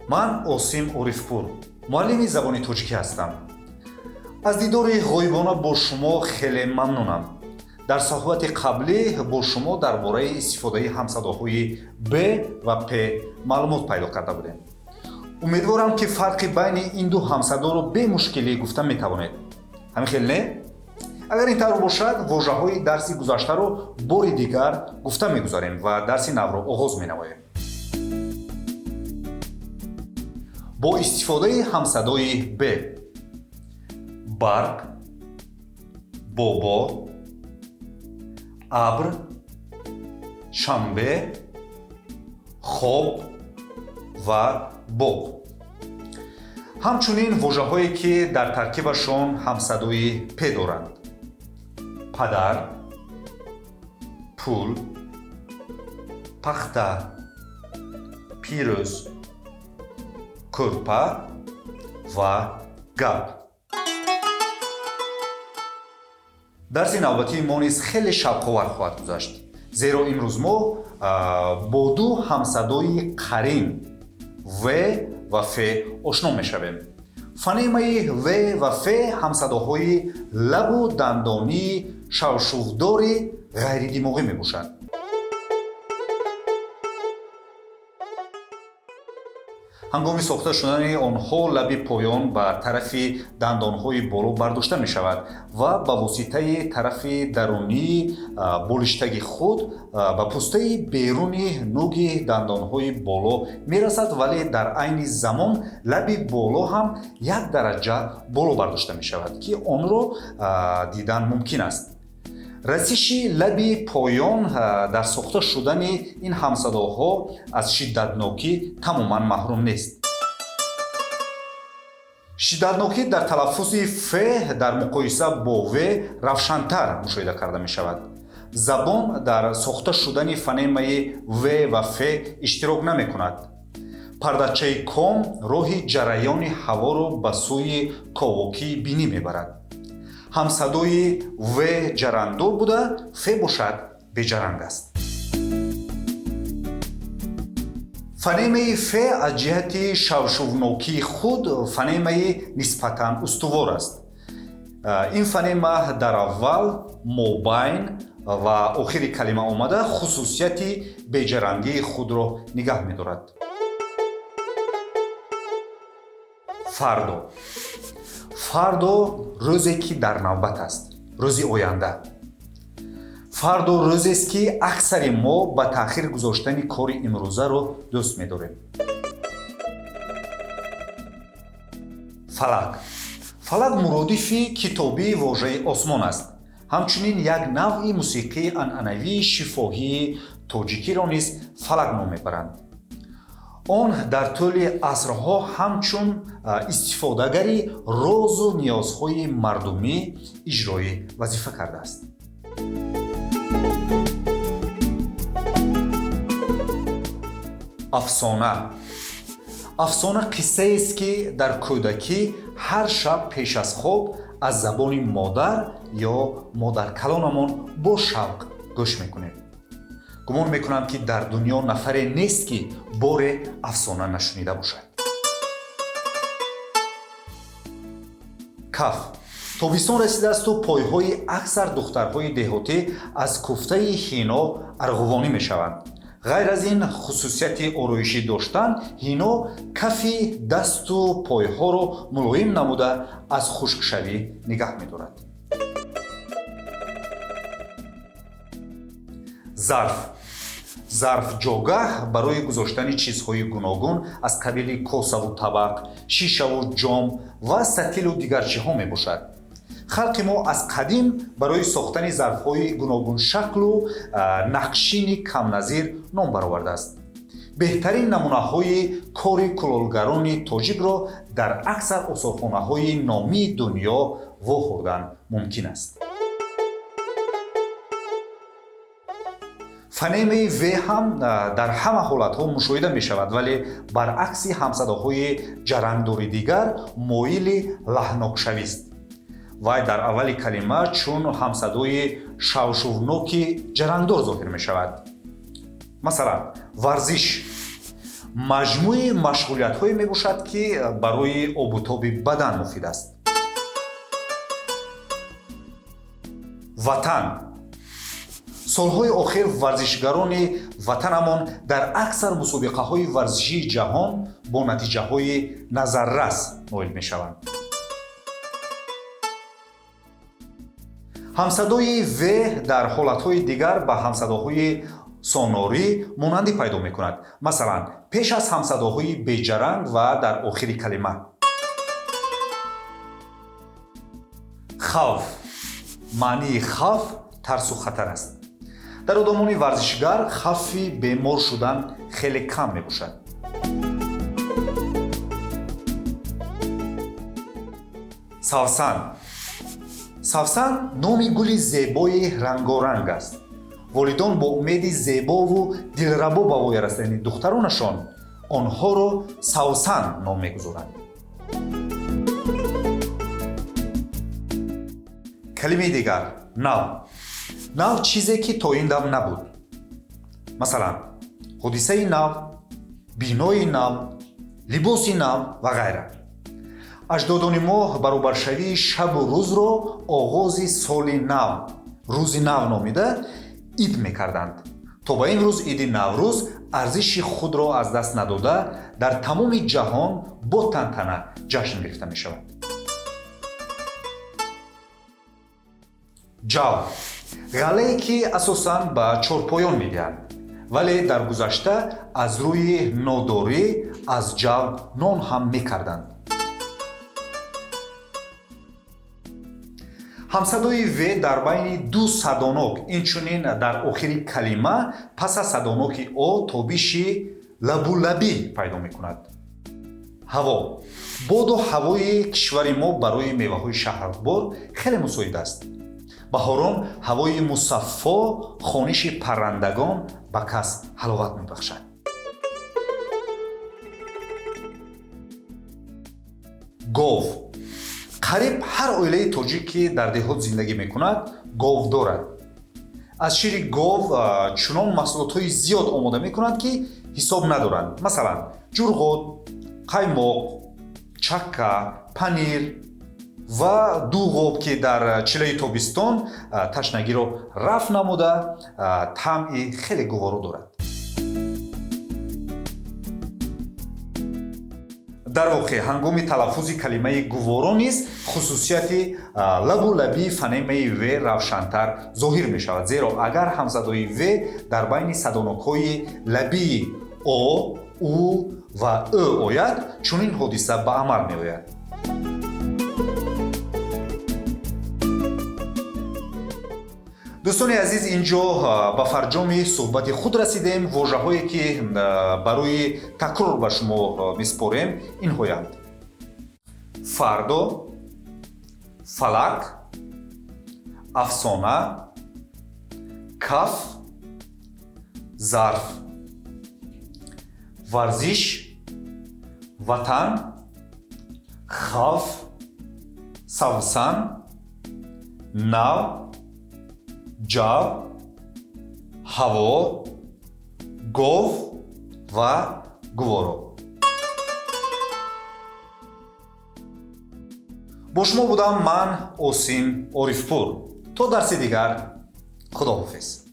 Ман Осим Орифпур, муаллими забони тоҷикӣ ҳастам. Аз дидори ғоибона бо шумо хеле мамнунам. Дар суҳбати қаблӣ бо шумо дар бораи истифодаи ҳамсадоҳои б ва п маълумот пайдо карда будем. Умедворам, ки фарқи байни ин ду ҳамсадоро бемушкилӣ гуфта метавонед. Ҳамин хел, не? Агар ин тавр бошад, вожаҳои дарси гузаштаро бори дигар гуфта мегузарем ва дарси навро оғоз менамоем. Бо истифодаи ҳамсадои б: барг, бобо, абр, шанбе, хоб ва боб. Ҳамчунин вожаҳое, ки дар таркибашон ҳамсадои п доранд: падар, пул, пахта, пирӯз, кӯрпа ва гап. Дарси навбатии мо низ хеле шавқовар хоҳад гузашт, зеро имрӯз мо бо ду ҳамсадои қарин в ва ф ошно мешавем. Фонемаи в ва ф ҳамсадоҳои лабу дандонии шавшувдори ғайридимоғӣ мебошанд. Ҳангоми сохта шудани онҳо лаби поён ба тарафи дандонҳои боло бардошта мешавад ва ба воситаи тарафи дарунии болиштаги худ ба пӯстаи беруни нуги дандонҳои боло мерасад, вале дар айни замон лаби боло ҳам як дараҷа боло бардошта мешавад, ки онро дидан мумкин аст. Расиши лаби поён дар сохта шудани ин ҳамсадоҳо аз шиддатнокӣ тамоман маҳрум нест. Шиддатнокӣ дар талаффузи ф дар муқоиса бо в равшантар мушоҳида карда мешавад. Забон дар сохта шудани фонемаи в ва ф иштирок намекунад. Пардачаи ком роҳи ҷараёни ҳаворо ба сӯи ковокии бинӣ мебарад. Ҳамсадои в ҷарангдор буда, ф бошад беҷаранг аст. Фонемаи ф аз ҷиҳати шавшувнокии худ фонемаи нисбатан устувор аст. Ин фонема дар аввал, мобайн ва охири калима омада, хусусияти беҷарангии худро нигаҳ медорад. Фардо. Фардо рӯзе, ки дар навбат аст, рӯзи оянда. Фардо рӯзест, ки аксари мо ба таъхир гузоштани кори имрӯзаро дӯст медорем. Фалак. Фалак муродифи китобии вожаи осмон аст. Ҳамчунин як навъи мусиқии анъанавии шифоҳии тоҷикиро низ фалак ном мебаранд. Он дар тӯли асрҳо ҳамчун истифодагари розу ниёзҳои мардумӣ иҷрои вазифа кардааст. Афсона. Афсона қиссаест, ки дар кӯдакӣ ҳар шаб пеш аз хоб аз забони модар ё модаркалонамон бо шавқ гӯш мекунем. Гумон мекунам, ки дар дунё нафаре нест, ки боре афсона нашунида бошад. Каф. Тобистон расидаасту пойҳои аксар духтарҳои деҳотӣ аз куфтаи ҳино арғувонӣ мешаванд. Ғайр аз ин хусусияти ороишӣ доштан, ҳино кафи дасту пойҳоро мулоим намуда, аз хушкшавӣ нигаҳ медорад. Зарф. Зарф ҷогаҳ барои гузоштани чизҳои гуногун аз қабили косаву табақ, шишаву ҷом ва сатилу дигар чиҳо мебошад. Халқи мо аз қадим барои сохтани зарфҳои гуногуншаклу нақшини камназир ном баровардааст. Беҳтарин намунаҳои кори кулолгарони тоҷикро дар аксар осорхонаҳои номии дунё вохӯрдан мумкин аст. Фонемаи в ҳам дар ҳама ҳолатҳо мушоҳида мешавад, вале баръакси ҳамсадоҳои ҷарангдори дигар моили лаҳнокшавист. Вай дар аввали калима чун ҳамсадои шавшувноки ҷарангдор зоҳир мешавад. Масалан, варзиш. Маҷмӯи машғулиятҳое мебошад, ки барои обутоби бадан муфид аст. Ватан. Солҳои охир варзишгарони ватанамон дар аксар мусобиқаҳои варзишии ҷаҳон бо натиҷаҳои назаррас ноил мешаванд. Ҳамсадои в дар ҳолатҳои дигар ба ҳамсадоҳои сонорӣ монандӣ пайдо мекунад. Масалан, пеш аз ҳамсадоҳои беҷаранг ва дар охири калима. Хавф. Маънии хавф тарсу хатар аст. Дар одамони варзишгар хавфи бемор шудан хеле кам мебошад. Савсан. Савсан номи гули зебои рангоранг аст. Волидон бо умеди зебову дилрабо ба воя расидани духтаронашон онҳоро савсан ном мегузоранд. Калимаи дигар нав. Нав чизе ки то ин дам набуд. Масалан, ҳодисаи нав, бинои нав, либоси нав ва ғайра. Аҷдодони мо баробаршавии шабу рӯзро оғози соли нав, рӯзи нав номида ид мекарданд. То ба ин рӯз иди Наврӯз арзиши худро аз даст надода дар тамоми ҷаҳон бо тантана ҷашн гирифта мешавад. Ҷав. Ғаллае ки асосан ба чорпоён медиҳанд, вале дар гузашта аз рӯи нодорӣ аз ҷав нон ҳам мекарданд. Ҳамсадои в дар байни ду садонок, инчунин дар охири калима пас аз садоноки о тобиши лабулабӣ пайдо мекунад. Ҳаво. Боду ҳавои кишвари мо барои меваҳои шаҳрбор хеле мусоид аст. Баҳорон ҳавои мусаффо, хониши паррандагон ба кас ҳаловат мебахшад. Гов. Қариб ҳар оилаи тоҷик, ки дар деҳот зиндагӣ мекунад, гов дорад. Аз шири гов чунон маҳсулотҳои зиёд омода мекунанд, ки ҳисоб надоранд. Масалан, ҷурғот, қаймоқ, чакка, панир ва дуғоб, ки дар чилаи тобистон ташнагиро рафъ намуда таъми хеле гуворо дорад. Дар воқеъ ҳангоми талаффузи калимаи гуворо низ хусусияти лабулабии фонемаи в равшантар зоҳир мешавад, зеро агар ҳамсадои в дар байни садонокҳои лабии о, у ва ы ояд, чунин ҳодиса ба амал меояд. Дӯстони азиз, инҷо ба фарҷоми суҳбати худ расидем. Вожаҳое ки барои такрор ба шумо месупорем инҳоянд: фардо, фалак, афсона, каф, зарф, варзиш, ватан, хавф, савсан, нав, ҷав, ҳаво, гов ва гуворо. Бо шумо будам ман, Осим Орифпур. То дарси дигар, худоҳофиз.